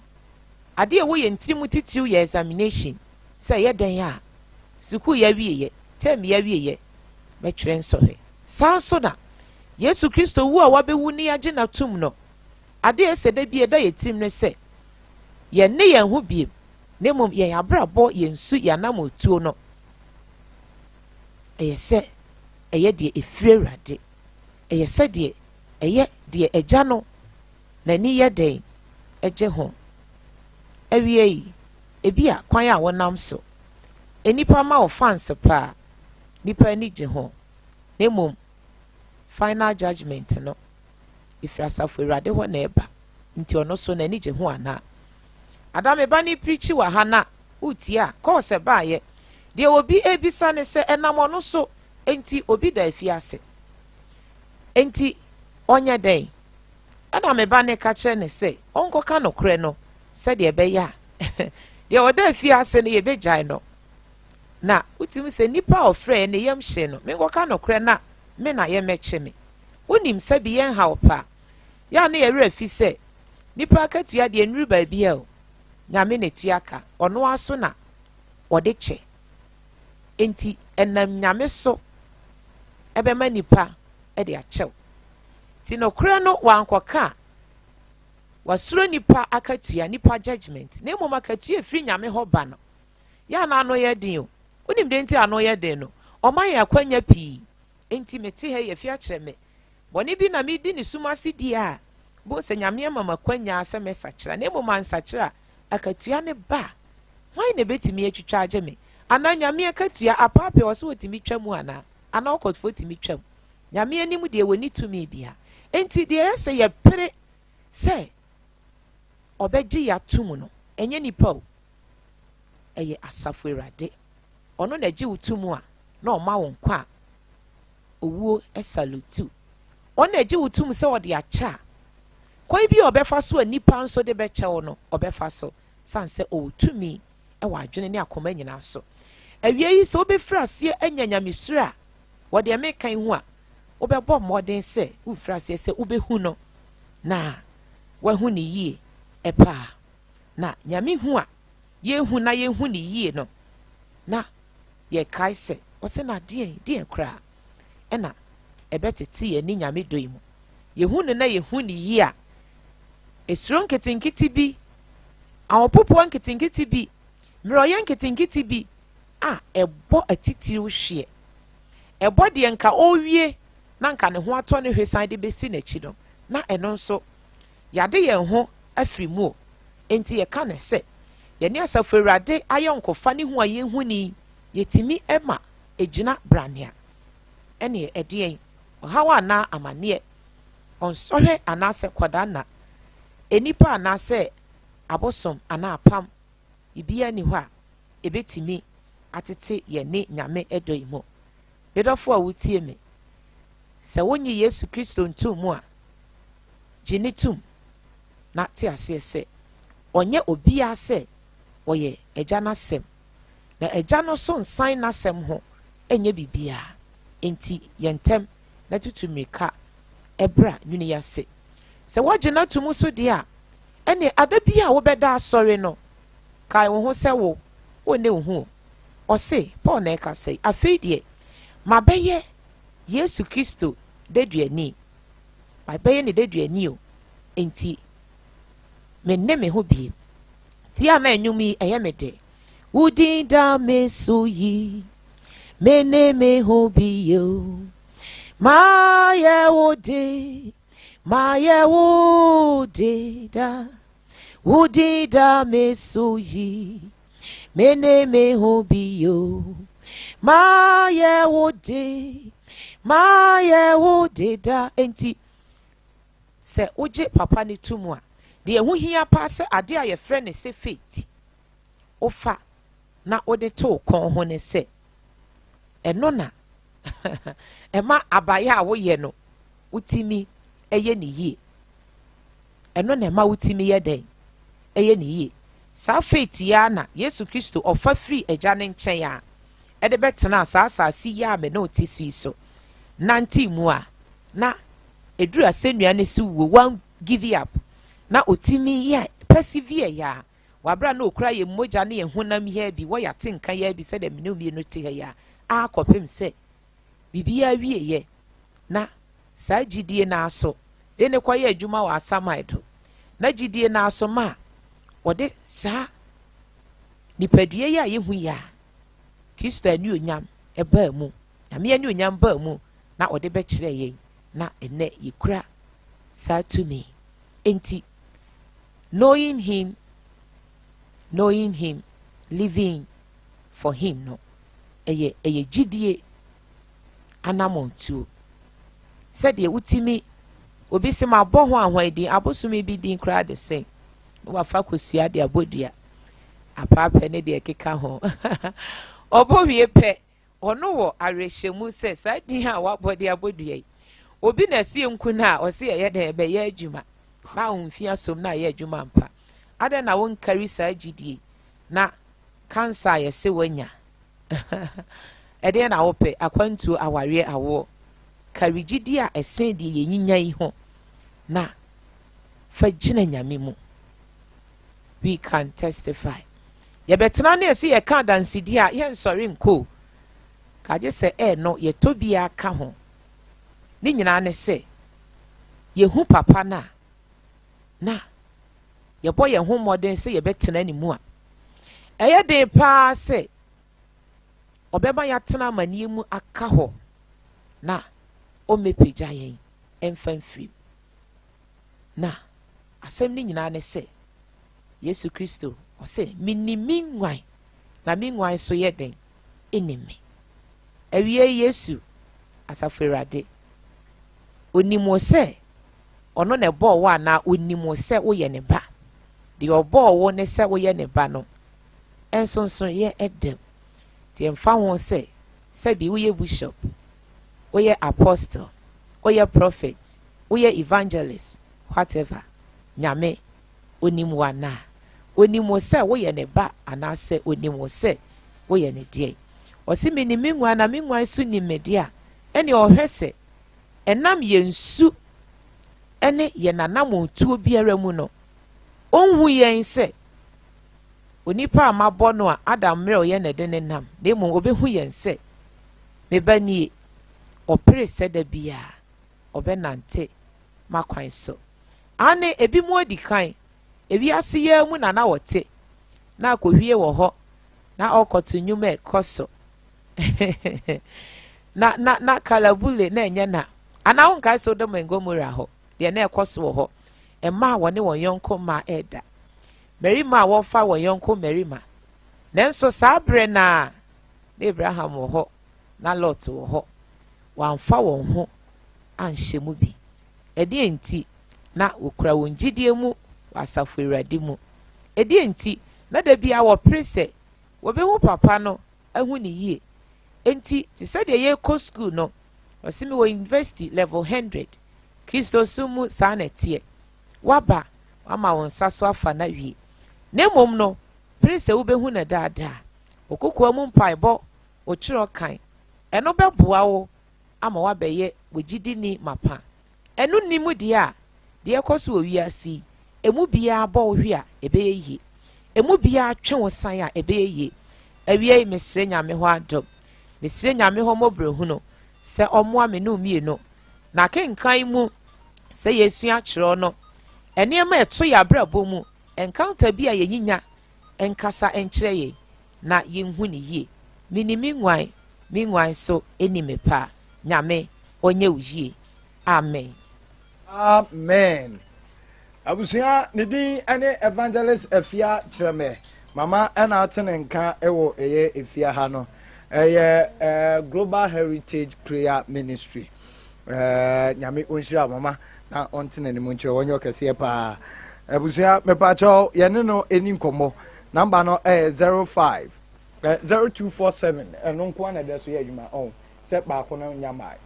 adeɛ a ɛwɔ yɛn tirim titiriw yɛ examination. Sɛ ɛyɛ dɛn a, sukuu yɛ awieɛ, term yɛ awieɛ, mɛtwerɛ nsɔhwɛ. Saa nso na Yesu Kristo wu a wabɛwu ne yɛagye no atom no, adeɛ a ɛsɛ da bi ɛda yɛn tirim ne sɛ, yɛnne yɛn ho biem, na mmom yɛn abrabɔ, yɛn su, yɛn anammɔntuo no, ɛyɛ sɛ ɛyɛ deɛ ɛfiri Awurade. Ɛyɛ sɛ deɛ ɛyɛ deɛ Agya no n'ani yɛ dɛn gye ho. Awiei, ebia kwan a wonam so nnipa ma wo fans paa, nnipa ani gye ho, na mmom final judgement no, ɛfiri Asafo Awurade hɔ na ɛba, nti ɔno so n'ani gye ho anaa? Ada me ba no preachi wɔ ha na wotie a, course ɛbaeɛ, deɛ obi ɛrebisa ne sɛ ɛnam ɔno so nti obi da afiase, nti ɔnyɛ dɛn? Ɛna me ba no ka kyerɛ no sɛ ɔnkɔka nokorɛ no sɛdeɛ ɛbɛyɛ a deɛ ɔda afiase no yɛbɛgyae no. Na wotumi sɛ nipa a ɔfrɛɛ ne yam hyee no, menkɔka nokorɛ na me na yɛmmɛkye me. Wonim sɛ bi yɛn haw paa. Yɛ a na yɛn werɛ fi sɛ nipa akatua deɛ nnuru baabiara o. Nyame na ɛtua ka, ɔno ara so na ɔde kyɛ. Enti ɛnam Nyame so ɛbɛma nipa de akyɛ wo. Nti nokorɛ no wankɔka a, Wasuro nipa akatua, nipa judgement, na mmom akatua efiri Nyame hɔ ba no. Yɛ a n'ano yɛ den o. Wonim deɛ nti ano yɛ den no? Ɔma yɛn akwanya pii. Enti mete ha yi, afi akyerɛ me. Bɔne bi na medi ne sum ase die a, bohu sɛ Nyame ama me akwanya sɛ mɛsakyera, na mmom ansakyera a, akatua no ba a, hwan na ebetumi atwitwa agye me? Anaa Nyame akatua, apaapaa ɔsɛ otumi twa mu anaa? Anaa ɔkɔtfoɔ tumi twa mu? Nyame anim deɛ wɔnni tumi bia. Enti deɛ ɛyɛ sɛ yɛpere sɛ ɔbɛgye yɛ atom no, ɛnyɛ nipa o, ɛyɛ Asafo Awurade. Ɔno na ɛgye wo to mu a, na ɔma wo nkwa a owuo salute wo. Ɔno na ɛgye wo tom sɛ ɔde akyɛ a, kwan bi a ɔbɛfa so a nnipa nso de bɛkyɛ wo no, ɔbɛfa so, sane sɛ ɔwɔ tumi wɔ adwene ne akoma nyinaa so. Awiei yi, sɛ wobɛfiri aseɛ anya nyamesuro a, wɔ deɛ meka yi ho a, wobɛbɔ mmɔden sɛ wofiri aseɛ sɛ wobɛhu no na wahu no yie paa. Na Nyame hu a yɛhu na yɛhu no yie no, na yɛkae sɛ, ɔsɛ na deɛn, deɛn koraa ɛna ɛbɛtete yɛn ne Nyame dɔ yi mu. Yɛhu no na yɛhu no yie a, esuro nketenkete bi, ahopopoɔ nketenkete bi, mmerɛɔyɛ nketenkete bi a ɛbɔ atitiriw hweɛ, ɛbɔ deɛ nka ɔrewie na nka ne ho atɔ ne hwe san de bɛsi n'akyi no, na ɛno nso yɛade yɛn ho afiri mu o. Enti yɛka no sɛ, yɛne Asafo Awurade ayɔnkofa ne hu a yɛhu no yi, yɛtumi ma ɛgyina branea. Ɛneɛ ɛdeɛn? Ɔhaw anaa amaneɛ? Ɔnsɔhwɛ anaasɛ kɔdaanna? Nnipa anaasɛ abosom anaa apam? Biribiara nni hɔ a ɛbɛtumi atete yɛne Nyame dɔ yi mu. Me dɔfo a wotie me, sɛ wonnye Yesu Kristo ntom mu a, gye no tom na te aseɛ sɛ ɔnyɛ obiara sɛ ɔyɛ Agya no asɛm, na Agya no nso nsan n'asɛm ho nyɛ biribiara. Enti yɛ ntɛm na tutu mmirika bra nwunu yi ase. Sɛ woagye no atom nso deɛ a, ɛnneɛ ada bi a wobɛda asɔre no, kae wo ho sɛ wo, wonne wo ho o. Ɔse, Paul na ɛkasa yi, afei deɛ mabɛyɛ Yesu Kristo deduani. Mabɛyɛ ne deduani o, enti menne me ho biem. Tie a na nnwom yi ɛyɛ me dɛ. Wo din da me so yi, menne me ho bio. Mayɛ wo de, mayɛ wo de da. Wo din da me so yi, mene me ho bio. Mayɛ wo de, mayɛ wo de da. Enti, sɛ wogye papa no to mu a, deɛ ɛho hia paa sɛ adeɛ a yɛfrɛ no sɛ faith, wofa na wode to wo kɔn ho ne sɛ, ɛno na ɛma abayɛ a woyɛ no, wotumi yɛ ne yie. Ɛno na ɛma wotumi yɛ dɛn? Ɛyɛ ne yie. Saa faith yi ara na Yesu Kristo ɔfa firii Agya no nkyɛn a ɛde bɛtenaa saa asase yi a me ne wo te so yi so nantee mu a na ɛduru asɛnnua no so wuo, wan give up, na ɔtumi yɛ persevere yɛ a wɔ aberɛ a na ɔkura yɛn mogya ne yɛn honam yi ara bi, wɔ yɛn atenka yi ara bi sɛdeɛ me ne wo mmienu te ha yi a, ara kɔpem sɛ biribiara wieɛ na saa gyidie no ara so de no kɔyɛ adwuma wɔ asaman do, na gyidie no ara so ma wɔde saa nipadua yi a yɛhu yi a Kristo anuonyam baa mu, Nyame anuonyam baa mu na ɔde bɛkyerɛ yɛn, na ɛnnɛ yɛkura saa tumi. Enti, knowing him, knowing him, living for him no, ɛyɛ ɛyɛ gyidie anammɔntuo. Sɛdeɛ wotumi, obi se mabɔ ho ahwan din, abosome bi din koraa de sɛn, na wafa kosua de abɔ dua, apaapɛ ne deɛ ɛkeka ho. Ɔbɔ wie pɛ, ɔno wɔ awerɛhyɛmu sɛ saa din a wabɔ de abɔ dua yi, obi na ɛse nku no a, ɔse ɛyɛ dɛn ɛbɛyɛ adwuma, na ahomfi asom na ayɛ adwuma ampa. Adɛn na wonkari saa gyidie na kansa a yɛse wanya Ɛdeɛn na wopɛ? Akwantuo, awareɛ, awoɔ. Kari gyidie a ɛsen deɛ yɛnyinya yi ho na fa gyina Nyame mu. We can testify. Yɛbɛtena ne ɛsɛ yɛka adansedie a yɛnsɔre nkɔ o. Kagye sɛ ɛɛno yɛtɔ biara ka ho. Ne nyinaa ne sɛ yɛhu papa no a na. Yɛbɔ yɛn ho mmɔden sɛ yɛbɛtena ne mu a, ɛyɛ den paa sɛ ɔbɛma yɛatena amanneɛ mu aka hɔ na ɔmmɛpagya yɛn mfa mfiri mu. Na asɛm no nyinaa ne sɛ, Yesu Kristo, ɔse, Menim me nnwan, na me nnwan nso yɛ dɛn? Nim me. Awiei Yesu, Asafo Awurade, Onim wo sɛ Ɔno na ɛbɔɔ wo anaa Onim wo sɛ woyɛ Ne ba? Deɛ ɔbɔɔ wo ne sɛ woyɛ Ne ba no, nsonsonoeɛ da mu. Nti ɛmfa ho sɛ sɛbi woyɛ bishop, woyɛ apostle, woyɛ prophet, woyɛ evangelist, whatever, Nyame Onim wo anaa? Onim wo sɛ woyɛ Ne ba anaasɛ Onim wo sɛ woyɛ Ne deɛn? Ɔse menim me nguan na me nguan nso nim me deɛ a, ɛneɛ ɔhwɛ sɛ ɛnam yɛn su ne yɛn anammɔntuo biara mu no, ɔnhu yɛn sɛ onipa a mabɔ no a Adam mmerɛwyɛ na ɛde no nam, na mmom ɔbɛhu yɛn sɛ me ba nie, ɔpere sɛ da biara ɔbɛnante m'akwan so. Aane, ebinom adi kan, ewiase yi ara mu na na wɔte, na akɔhwie wɔ hɔ, na ɔrekɔto nnwom a ɛkɔ so. na na na kalabule na ɛnyɛ na. Anaa wonkae Sodom and Gomorrah hɔ, deɛ na ɛkɔ so wɔ hɔ? Mmaa a wɔne wɔn yɔnko mmaa reda. Mmarima a wɔfa wɔn yɔnko mmarima. Nanso saa berɛ no ara, na Abraham wɔ hɔ, na Lot wɔ hɔ. Wɔamfa wɔn ho anhyɛ mu bi. Ɛdeɛn nti? Na wɔkura wɔn gyidie mu wɔ Asafo Awurade mu. Ɛdeɛn nti? Na da biara wɔpere sɛ wɔbɛhu papa no ahu no yie. Enti, te sɛ deɛ yɛrekɔ sukuu no, ɔse mewɔ university level hundred. Kristosom mu saa na ɛteɛ. Woaba, woama wo nsa so afa no awie. Na mmom no, pere sɛ wobɛhu no daa daa. Wo kokoa mu mpaebɔ, wo twerɛ kan, ɛno bɛboa wo ama woabɛyɛ wo gyidini mapa. Ɛno nni mu deɛ a, deɛ ɛrekɔ so wɔ wiase yi, ɛmu biara bɔ wo hwe a, ɛbɛyɛ yie. Ɛmu biara twe wo san a, ɛbɛyɛ yie. Awiei, mesrɛ Nyame hɔ adom. Mesrɛ Nyame hɔ mmɔborɔhunu sɛ ɔmmoa me ne wo mmienu. N'akenkan mu, sɛ yɛresua twerɛ no, nneɛma a ɛto yɛn abrabɔ mu, encounter bi a yɛnyinya nkasa nkyerɛ yɛn na yɛnhu no yie. Menim me nguan, me nguan nso nim me paa. Nyame ɔnyɛ wo yie. Amen. Amen. Abusua ne din ne Evangelist Afia Kyerɛmɛ. Mama ɛna ate ne nka wɔ ɛyɛ efia ha no. Ɛyɛ eh, Global Heritage Prayer Ministry. Eh, Nyame ɔnhyira mama na ɔnte n'anim nkyerɛ wɔnyɛ ɔkɛseɛ paa. Abusua mepakyɛw yɛne no ɛni nkɔmmɔ. Namba no ɛyɛ 05 0247 ɛno nko ara na ɛda so yɛ adwuma ɔn sɛ baako no nya mae.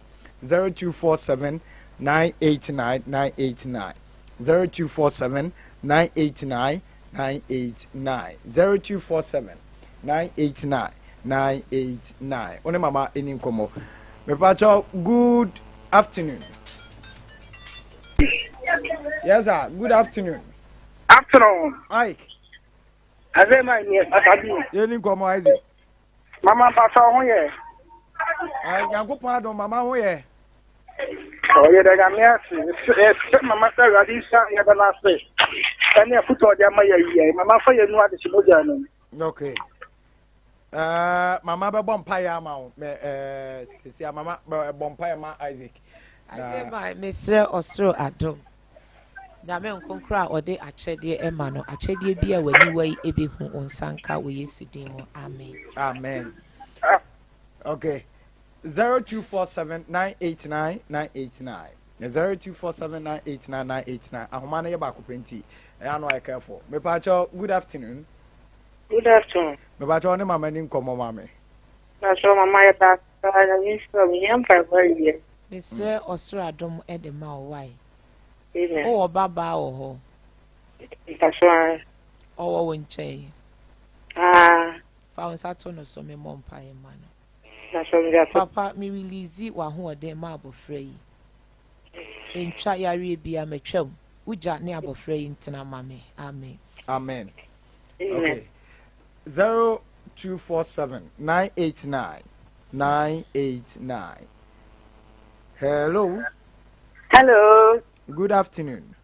0247 989 989 0247 989 989 0247 989 989 Wo ne mama ɛni nkɔmmɔ. Mepakyɛw good afternoon. Yes sir, good afternoon. Afternoon. Ike. Ase ma yɛ asabi. Yɛni nkɔmmɔ Isaac. Mama mpasa ho yɛ. Nyankopɔn adom mama ho yɛ. Ɔyɛ dɛ nyame ase. Ɛsɛ mama sɛ awurade nhyira yɛ bɛ n'ase. Ɛne afutu ɔde ama yɛ awia. Mama fa yɛ nu adehye mogya no. Okay. Uh, mama bɛbɔ mpaeɛ ama wo mɛ uh, sisi a mama bɔ mpaeɛ ma Isaac. Isaac ma mesrɛ ɔsoro adom. Nyame nkonkron a ɔde akyɛdeɛ ma no, akyɛdeɛ bi a w'aniwa yi ɛbɛhu wo nsa nka wɔ Yesu din mu, amen. Amen. Okay. 0247 989 989 0247 989 989 ahoma no yɛ baako pɛ nti ɛyɛ ano ayɛ careful. Mepaakyɛw good afternoon. Good afternoon. Mepaakyɛw ne mama ni nkɔmmɔ ma me. Mepaakyɛw mama yɛ da ase nyame nhyira wo mehia mpaebɔ awie. Mesrɛ ɔsoro adom de ma wo wai. Amen. Wowɔ ba baa wɔ hɔ? Mpacho ae. Ɔwɔ wo nkyɛn? Aah. Fa wo nsa to no so me mmɔ mpaeɛ mma no. Mpacho mede ato. Papa me release w'ahoɔden ma abɔfra yi. Ntwa yareɛ biara matwam. Wo gya ne abɔfra yi ntena ma me. Amen. Amen. Amen. Okay. 0247 989 989. Hello. Hello. Good afternoon.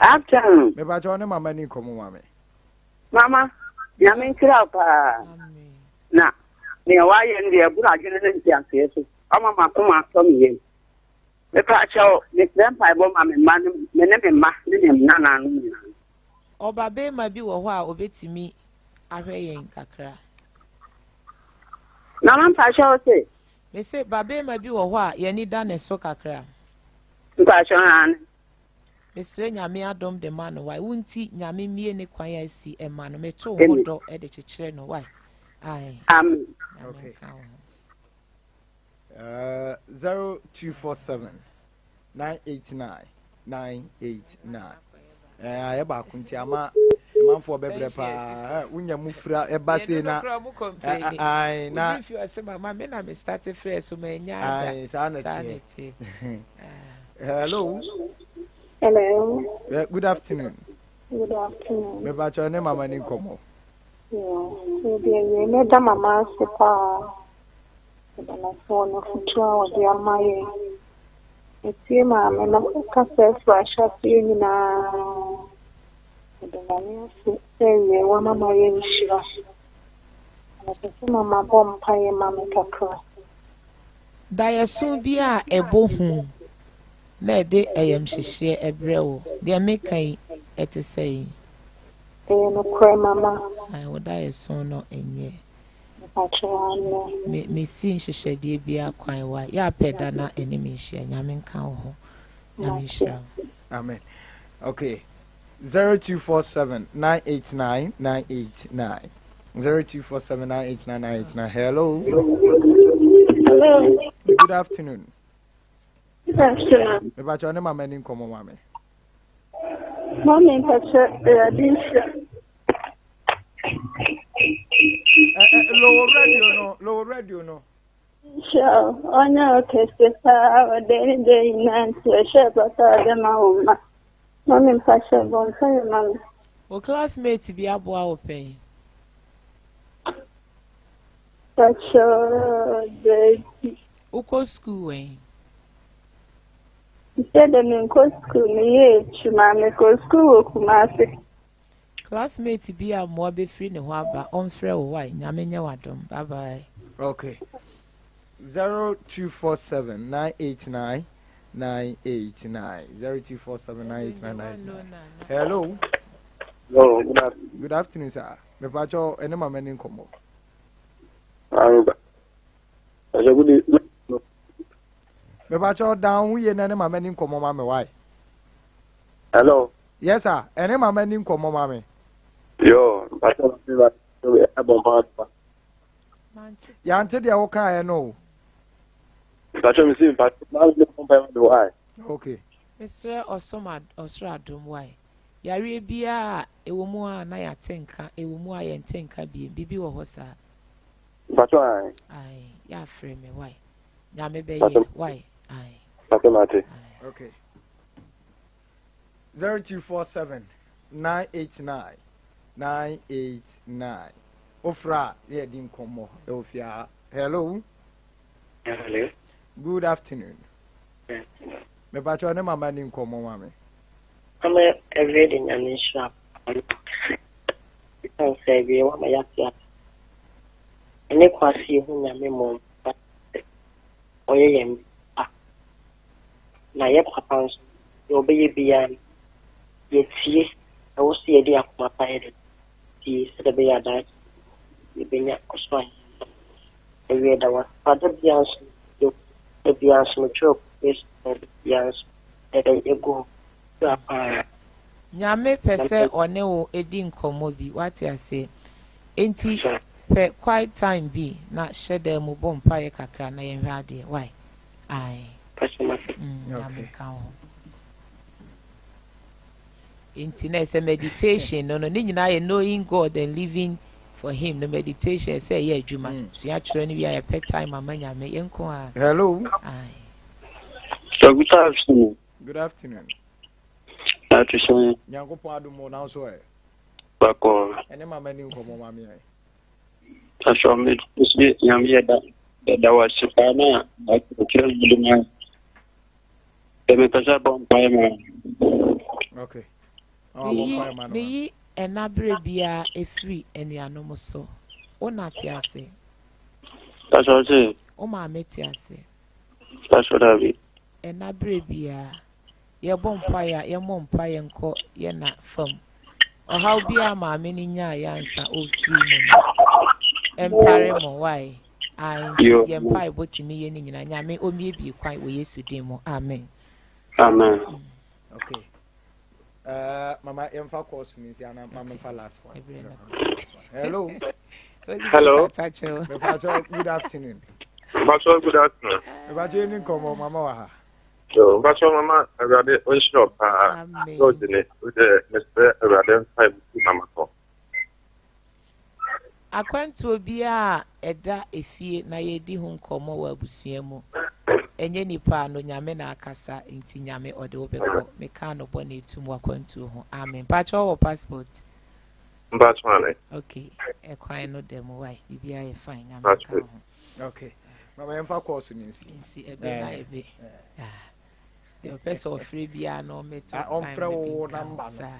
Afternoon. Mepakyɛ wo ne mama ni nkɔmmɔ ma me. Mama, Nyame nhyira wo paa. Na nea wayɛ no deɛ ɛboro adwene ne nteaseɛ so. Ɔma m'akoma atɔ me yam. Mepakyɛ wo, mesrɛ mpaebɔ ma me mma ne me ne me mma ne me nananom nyinaa. Ɔbabarima bi wɔ hɔ a ɔbɛtumi ahwɛ yɛn kakra? Mama mpakyɛ wo se? Mese babarima bi wɔ hɔ a yɛn ani da ne so kakra. Mpakyɛ aane. Mesrɛ Nyame adom de ma no wai wo nti Nyame mmie ne kwan a asi ɛma no meto wo ho dɔ de kyekyere no wai ae Amen. Nyame Okay. nka wo ho. 0247 989 989 ayɛ baako nti ama manfoɔ bɛbrɛ paa wonya mu fira ɛba sei na na saa na teɛ. Hello. Hello. Yeah, good afternoon. Good afternoon. Mepakyɛ ne mama ni nkɔmmɔ. Yeah, mɛda mama ase paa. Meda no ase wɔ n'afotu a ɔde ama yɛn. Metie maame no kasa afiri ahyɛaseɛ nyinaa. Meda Nyame ase sɛ awiei wama mayɛ nhyira. Na mepɛ sɛ mama bɔ mpaeɛ ma me kakra. Daeɛso bi a ɛbɔ hu na ɛde ayamhyehyeɛ brɛ wo. Deɛ meka yi, ɛte sɛn? Ɛyɛ nokorɛ mama. Ae, wo daeɛso no nyɛ. Mepakyɛw aane. Me me si nhyehyɛdeɛ biara kwan wa yɛ apɛ da na ɛne me nhyia Nyame nka wo ho Nyame nhyira wo. Amen okay 0247 989 989 0247 989 989 hello. Hello. Good afternoon. Good afternoon. Mepakyɛw ne mama ni nkɔmɔ ma me. Mami mpakyɛ Awurade nhyira. Lowo radio no, lowo radio no. Nhyira o, ɔnyɛ wo kɛse paa wɔ dɛn ne dɛn nyinaa nti ɔhyɛ papa a ɔde ma wo mma. Mami mpakyɛ bɔ mpaeɛ ma me. Wo classmate bi aboa wo pɛn? Mpakyɛ daabi. Wokɔ school wɛn? Sɛ dɛ menkɔ school meyɛ adwuma mekɔ school wɔ Kumasi. Classmate bi a mmoa bɛfiri ne hɔ aba ɔmfrɛ wo wai Nyame nyɛ w'adom bye bye. Okay. 0247 989 989 0247 989 989. Hello. Hello, good afternoon. Good afternoon, sir. Mepacho ene mama ni nkomo. Mepacho down wo ye na ne mama ni nkomo ma me why? Hello. Yes sir, ɛne mama ni nkɔmmɔ ma me. Yo, mpakyɛ ma me ba bɔ mpa ba. Yante deɛ wo kaeɛ no o. Mpakyɛ me si mpakyɛ ma me bɔ mpa ma me why. Okay. Mesrɛ ɔsom ɔsoro adom why. Yareɛ biara a ɛwɔ mu a na yɛate nka, ɛwɔ mu a yɛnte nka biem, biribi wɔ hɔ saa? Mpakyɛ ae. Ae, yɛafrɛ me why. Nyame bɛyɛ why. Ae. Mpakyɛ mate. Ae. Okay. 0247 989 989 wofrɛ a na yɛdi nkɔmmɔ ɛwɔ fie ha. Hello. Hello. Good afternoon. Mepakyɛ ne mama ni nkɔmmɔ ma me. Ama awie de Nyame nhyira ɛsiane sɛ awie wama yɛate ase ɛne kwase yɛhu Nyame mmom ɔyɛ yɛn pa na yɛ papa nso deɛ ɔbɛyɛ biara no yɛtie ɛwɔ sɛ yɛde akoma pa yɛde tie sɛdeɛ ɛbɛyɛ adaakye yɛbɛnya ɔsoro ahenni awie da wase pa da biara nso da biara nso metwerɛ Facebook da biara nso ɛdɛ ɛgu hɔ kura paa. Nyame pɛ sɛ ɔne wo edi nkɔmmɔ bi wate aseɛ enti pɛ quiet time bi na hyɛ dan mu bɔ mpaeɛ kakra na yɛnhwɛ adeɛ why ae Nyame nka wo ho nti na ɛsɛ meditation no no ne nyinaa yɛ knowing God and living for him no meditation ɛsɛ ɛyɛ adwuma sua twerɛ no wie a yɛpɛ time ama Nyame yɛnko a. Hello. Ae. So good afternoon. Good afternoon. Ate sɛn? Nyankopɔn adom o, nanso ɛ. Bakɔ. Ɛne mama ni nkɔmmɔ ma me ɛ. Aso me si Nyame yɛ da da wase paa na akyerɛ mu de ma. Sɛ mepɛ sɛ bɔ mpaeɛ ma. Okay. Na wabɔ mpaeɛ ma no. Meyi ɛna berɛ biara ɛfiri anuanom so. Wo na te ase? Mpakyɛ ɔse. Wo maame te ase? Mpakyɛ dabi. Ɛna berɛ biara yɛbɔ mpaeɛ a, yɛmmɔ mpaeɛ nkɔ yɛna fam. Ɔhaw biara maame no nyaa yɛ ansa ɔfiri mu no, ɛmpare mo wae. Ae, nti yɛn mpaebɔ tumi yɛ ne nyinaa. Nyame ɔmmiebie kwan wɔ Yesu din mu. Amen. Amen. Okay. Mama, yɛmfa calls no nsi ana ma memfa last one. Hello. Hello. Mepakyɛ, good afternoon. Mpakyɛ, good afternoon. Mepakyɛ, ni nkɔmmɔ mama wɔ ha. So, mpakyɛ mama, Awurade ɔnhyira wo paa. Amen. Sɛ ɔgye ne, wode mesrɛ Awurade mfa ebusu mama kɔ. Akwantuo biara a ɛda efie na yɛdi ho nkɔmmɔ wɔ abusua mu, ɛnyɛ nipa no, Nyame na akasa, nti Nyame ɔde wo bɛkɔ. Meka no bɔ na etum wɔ akwantuo ho. Amen. Mpakyɛ, wɔ passport? Mpakyɛ ane. Okay, ɛkwan no dɛm wae, biribiara yɛ fine. Nyame nka ho. Okay. Mama, yɛmfa calls no nsi. Nsi ɛbɛ na ɛbɛ. Deɛ ɔpɛ sɛ ɔfrɛ biara no, ɔmmɛtɔ time. Ɔmfrɛ no bi wo nka ho number no. saa.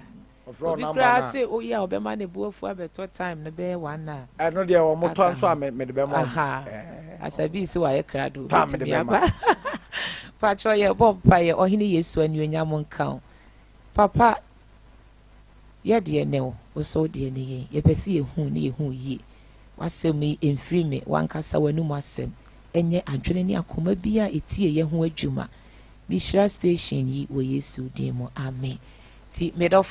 Ɔfrɛ wo Obi number koraa no a. sɛ oyi a ɔbɛma ne bo afu abɛtɔ time no bɛyɛ 1 hour. Ɛno deɛ wɔn tɔ Aka nso a ho. mede bɛma wɔn. Aha. Asabi sɛ wayɛ krado. Time mede obɛtumi bɛma. aba. Pakyɛ, yɛbɔ mpayɛ. Ɔhene Yesu, anuonyam nka wo. Papa, yɛdeɛ ne wo, wo so wodeɛ ne yɛn. Yɛpɛ sɛ yɛhu ne yɛhu yie. W'asɛm yi ɛmfiri me wankasa w'anum asɛm, ɛnyɛ adwene ne akoma bi a ɛtie yɛ ho adwuma. Mehyira station yi wɔ Yesu din mu. Amen. Nti medɔfo.